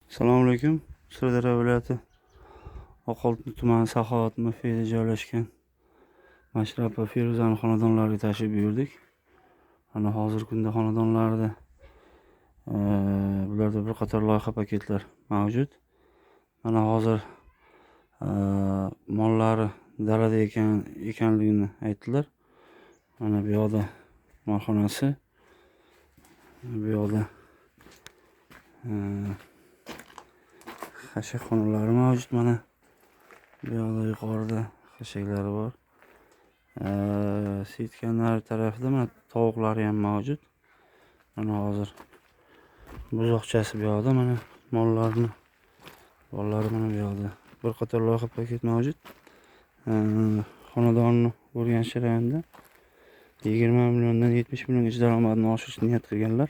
Assalomu alaykum. Sirdaryo viloyati Oqoltin tumani, Saxovat MFda joylashgan Mashrab va Feruzani xonadonlariga tashrif buyurdik. Mana hozirgi kunda xonadonlarida bularda bir qator loyiha, paketlar mavjud. Mana hozir mollari dalada ekanligini aytdilar. Mana bu yoqda molxonasi, bu yoqda xashakxonalari mavjud. Mana bu yoqda, yuqorida xashaklari bor. Сетка nari tarafida mana tovuqlari ham mavjud. Mana hozir buzoqchasi bu yoqda, mana mollarni bolalari mana bu yoqda. Bir qator loyiha, paket mavjud. Xonadonni o'rganish jarayonida 20 milliondan 70 milliongacha daromadni oshirishni niyat qilganlar.